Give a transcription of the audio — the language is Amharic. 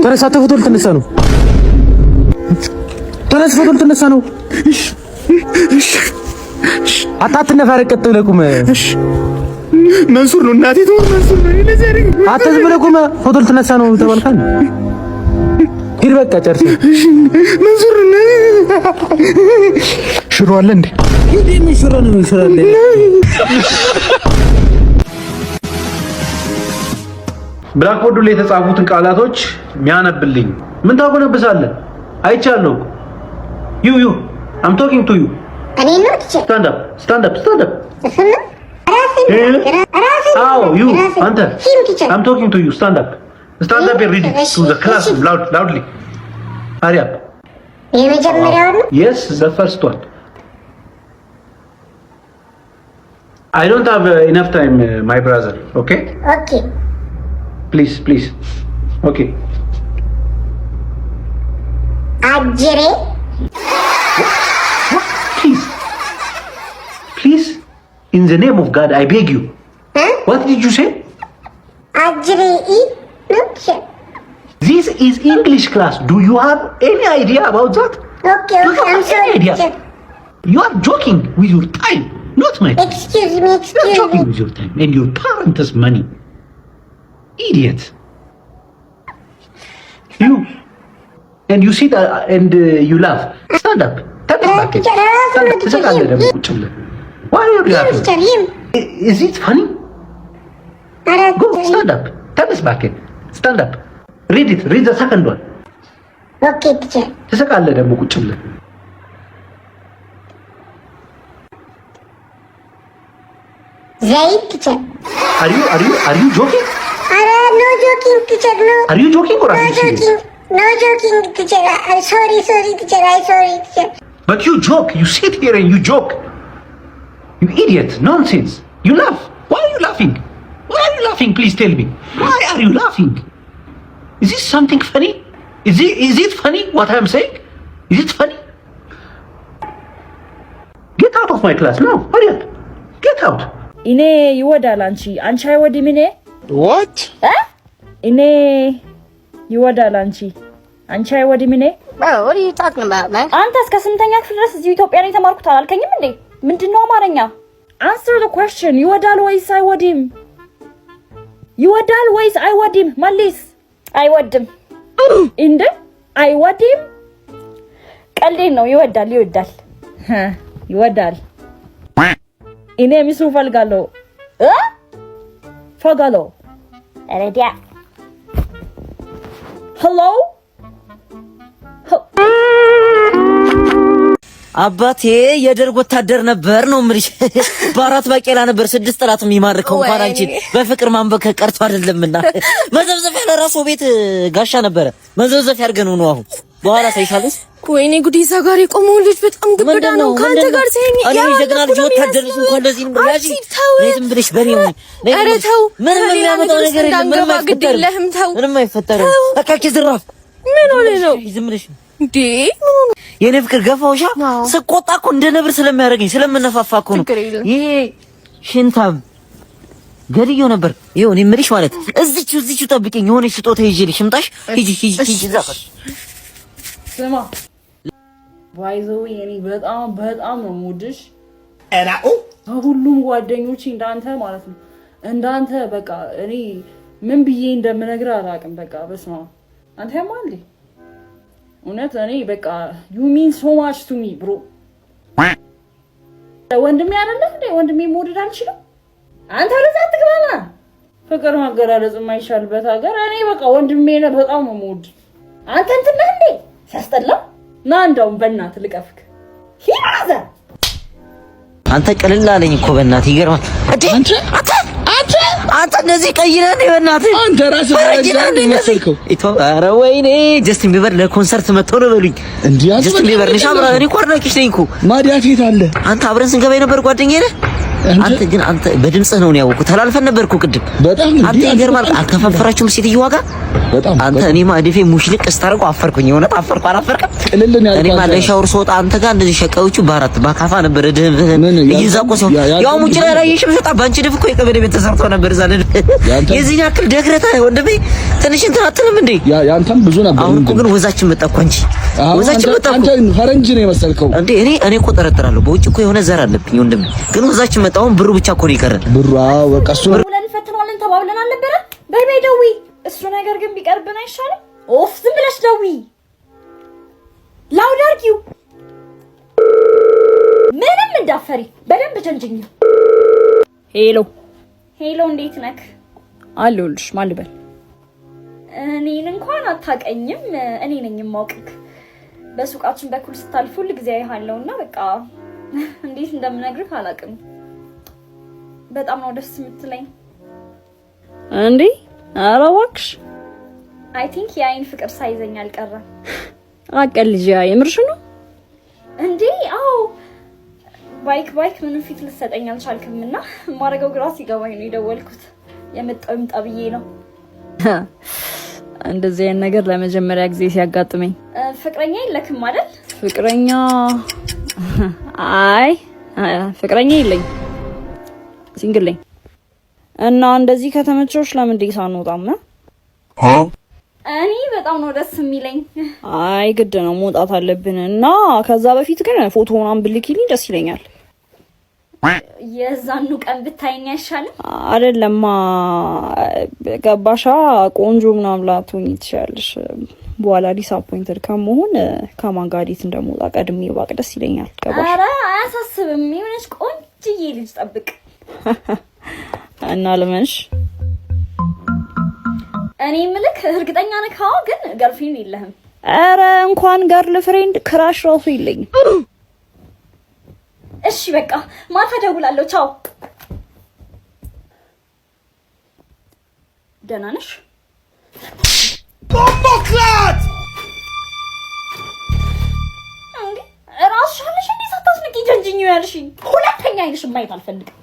ተነሳ። ፎቶ ልትነሳ ነው። ተነስ፣ ፎቶ ልትነሳ ነው። አትነፋረቅ፣ ቀጥ ብለህ ቁም። መንሱር ነው፣ እናቴ ትሙት መንሱር ነው። አንተ ዝም ብለህ ቁም። ፎቶ ልትነሳ ነው ተባልካል። ሂድ በቃ ጨርስ። መንሱር ነው። ሽሮ አለ እንዴ? ሂድ። ምን ሽሮ ነው? ሽሮ አለ። Blackboard ኡ ላይ የተጻፉትን ቃላቶች የሚያነብልኝ። ምን ታጎነብሳለህ? አይቻለሁ። You, you, I'm talking to you. እኔ ነው teacher? Stand up, stand up, stand up. እሱን ነው ራሴ። አዎ you፣ አንተ። Him, teacher. I'm talking to you. Stand up, stand up and read it to the class loud, loudly. Hurry up. የመጀመሪያው ነው። Yes, the first one. I don't have enough time, my brother, okay? Okay. Please, please, okay. አጅሬ። Please, please, in the name of God, I beg you. What did you say? አጅሬ ኢ ነው teacher። This is English class. Do you have any idea about that? Okay. Do you Okay, I'm have any sorry, idea? Teacher. You are joking with your time, not my time. Excuse me. You are Excuse me. Joking with your time and your parents' money. Idiot. You and you sit and you laugh. Stand up. ተነስ እባክህ። Teacher ራሱ Stand ነው up. Teacher. ትስቃለህ ደግሞ ቁጭ ብለህ። Why are you laughing? Teacher, him. Is it funny? ኧረ Go, stand up. ተነስ እባክህ። Stand up. Read it. Read the second one. Okay, teacher. ትስቃለህ ደግሞ ቁጭ ብለህ። ዘይት teacher. Are you joking? ኧረ no joking, teacher, no. Are you joking or no are you serious? Joking, no joking, teacher. Sorry, sorry, teacher. I sorry, teacher. But you joke. You sit here and you joke. You idiot. Nonsense. You laugh. Why are you laughing? Why are you laughing? Please tell me. Why are you laughing? Is this something funny? Is it funny what I'm saying? Is it funny? Get out of my class now. Hurry up. Get out. እኔ ይወዳል አንቺ፣ አንቺ አይወድም እኔ። What? እኔ ይወዳል አንቺ፣ አንቺ አይወድም እኔ። Bro, what are you talking about, man? አንተ እስከ ስምንተኛ ክፍል ድረስ እዚሁ ኢትዮጵያ ነው የተማርኩት አላልከኝም እንዴ? ምንድነው አማርኛ? Answer the question. ይወዳል ወይስ አይወድም? ይወዳል ወይስ አይወድም? መልስ። አይወድም። እንዴ፣ አይወድም? ቀልዴን ነው። ይወዳል፣ ይወዳል። ይወዳል። እኔ ሚስቱ ፈልጋለሁ እ ፈልጋለሁ። ረዲያ። Hello. አባቴ የደርግ ወታደር ነበር ነው የምልሽ። በአራት ባቄላ ነበር ስድስት ጠላት የሚማርከው። እንኳን አንቺን በፍቅር ማንበርከክ ቀርቶ አይደለምና መዘብዘፊያ ለራሱ ቤት ጋሻ ነበረ። መዘብዘፊያ አድርገን ነው አሁን በኋላ ሳይሻለሽ። ወይኔ ጉዴ! እዛ ጋር የቆመው ልጅ በጣም ግብዳ ነው። ከአንተ ጋር ሲያየኝ እኔ ጀግና ልጅ ወታደር ልጅ እንኳን ለዚህ ነው ያጂ። ዝም ብለሽ በኔ ሁኚ። ኧረ ተው፣ ምንም የሚያመጣው ነገር የለም። ምንም ግድ አይፈጠርም። የለህም ተው። ምንም አይፈጠርም። አካኪ ዝራፍ። ምን ሆነ ነው ዝም ብለሽ እንዴ? የኔ ፍቅር ገፋውሻ። ስቆጣ እኮ እንደ ነብር ስለሚያደርገኝ ስለምነፋፋ እኮ ነው። ችግር የለም። ይሄ ሽንታም ገድየው ነበር። ይኸው እኔ የምልሽ ማለት እዚች እዚች ጠብቂኝ፣ የሆነች ስጦታ ይዤልሽ እምጣሽ። ሂጂ ሂጂ ሂጂ እዛ ስማ፣ by the way እኔ በጣም በጣም ነው የምወድሽ። ከሁሉም ጓደኞቼ እንዳንተ ማለት ነው፣ እንዳንተ በቃ እኔ ምን ብዬ እንደምነግርህ አላውቅም። በቃ በስመ አብ፣ አንተ ያማል እንዴ? እውነት እኔ በቃ you mean so much to me, bro። ወንድሜ አይደለህ እንዴ? ወንድሜ መውደድ አልችልም? አንተ ወደዛ አትግባማ። ፍቅር መገላለጽ የማይቻልበት ሀገር እኔ በቃ ወንድሜ ነህ፣ በጣም ነው የምወድ። አንተ እንትን ነህ እንዴ? ሲያስጠላ። ና እንደውም በእናትህ ልቀፍክ። ሂድ። አንተ ቅልል አለኝ እኮ በእናትህ፣ ይገርማል። እንዴ አንተ አንተ አንተ እነዚህ ቀይ ነህ እንዴ? በእናትህ አንተ ራስህ ፈረንጅ ነህ እንዴ? መሰልከው። ኧረ ወይኔ፣ ጀስቲን ቢበር ለኮንሰርት መጥተው ነው በሉኝ። እንዴ አንተ ጀስቲን ቢበር ነሽ? አብረን እኔ እኮ አድናቂሽ ነኝ እኮ። ማዲያት የት አለ? አንተ አብረን ስንገባ የነበር ጓደኛዬ ነህ? አንተ ግን አንተ በድምጽህ ነው ያወኩት። ተላልፈን ነበርኩ ቅድም። በጣም። አንተ ይገርማል። አልከፋፈራችሁም ሴትዮዋ ጋር? በጣም። አንተ እኔማ እድፌ ሙሽልቅ ስታደርገው አፈርኩኝ። የእውነት አፈርኩ። አላፈርክም? ቅልል ነው ያልኩህ። እኔማ ለሻወር ስወጣ አንተ ጋር እንደዚህ ሸቀዮቹ በአራት በካፋ ነበር እድፍህን እየዛቁ ሰው ያው ሙጭ ላይ አላየሽም? ስወጣ በአንቺ ድፍ እኮ የቀበሌ ቤት ተሰርቶ ነበር እዛ። የዚህን ያክል ደክረተህ ወንድሜ ትንሽ እንትን አትልም እንዴ? ያንተም ብዙ ነበር። አሁን እኮ ግን ወዛችን መጣ እኮ አንቺ ወዛችን መጣ እኮ። አንተ ፈረንጅ ነው የመሰልከው እንዴ? እኔ እኮ ጠረጥራለሁ። በውጭ እኮ የሆነ ዘር አለብኝ ወንድሜ። ግን ወዛችን መጣ። አሁን ብሩ ብቻ እኮ ነው የቀረን። ብሩ አዎ፣ በቃ እሱ ብለን እንፈትነዋለን ተባብለን አልነበረ? በይ በይ ደውይ። እሱ ነገር ግን ቢቀርብን አይሻልም? ኦፍ፣ ዝም ብለሽ ደውይ። Loud አድርጊው። ምንም እንዳፈሪ በደንብ ጀንጅኝ። Hello። Hello፣ እንዴት ነክ? አለሁልሽ። ማን ልበል? እኔን እንኳን አታውቀኝም። እኔ ነኝ የማውቅክ። በሱቃችን በኩል ስታልፍ ሁል ጊዜ አይሃለሁ እና በቃ እንዴት እንደምነግርህ አላውቅም። በጣም ነው ደስ የምትለኝ። እንዴ፣ ኧረ እባክሽ። I think የአይን ፍቅር ሳይዘኝ አልቀረም። አቀልጂ፣ የምርሽ ነው? እንዴ አዎ። Bike bike ምንም ፊት ልትሰጠኝ አልቻልክም እና የማደርገው ግራ ሲገባኝ ነው የደወልኩት። የመጣው ይምጣ ብዬ ነው። እንደዚህ አይነት ነገር ለመጀመሪያ ጊዜ ሲያጋጥመኝ። ፍቅረኛ የለክም አይደል? ፍቅረኛ፣ አይ ፍቅረኛ የለኝ፣ single ነኝ። እና እንደዚህ ከተመቸሽ ለምን date አንወጣም? እኔ በጣም ነው ደስ የሚለኝ። አይ ግድ ነው፣ መውጣት አለብን። እና ከዛ በፊት ግን ፎቶ ምናምን ብልኪልኝ ደስ ይለኛል። የዛኑ ቀን ብታይኝ አይሻልም? አይደለማ፣ ገባሻ? ቆንጆ ምናምን ላትሆኚ ትችያለሽ። በኋላ disappointed ከመሆን ከማን ጋር date እንደምወጣ ቀድሜ ባቅ ደስ ይለኛል። ገባሽ? ኧረ አያሳስብም። የሆነች ቆንጅዬ ልጅ ጠብቅ። እና ልመንሽ? እኔ ምልክ እርግጠኛ ነህ? አዎ፣ ግን girlfriend የለህም? ኧረ እንኳን girlfriend crush ራሱ የለኝም። እሺ በቃ ማታ ደውላለሁ። ቻው። ደህና ነሽ? Bomboclaat! እንዴ እራስሽ አለሽ እንዴ ሳታስንቂ ጀንጅኝ ያልሽኝ? ሁለተኛ አይንሽን ማየት አልፈልግም።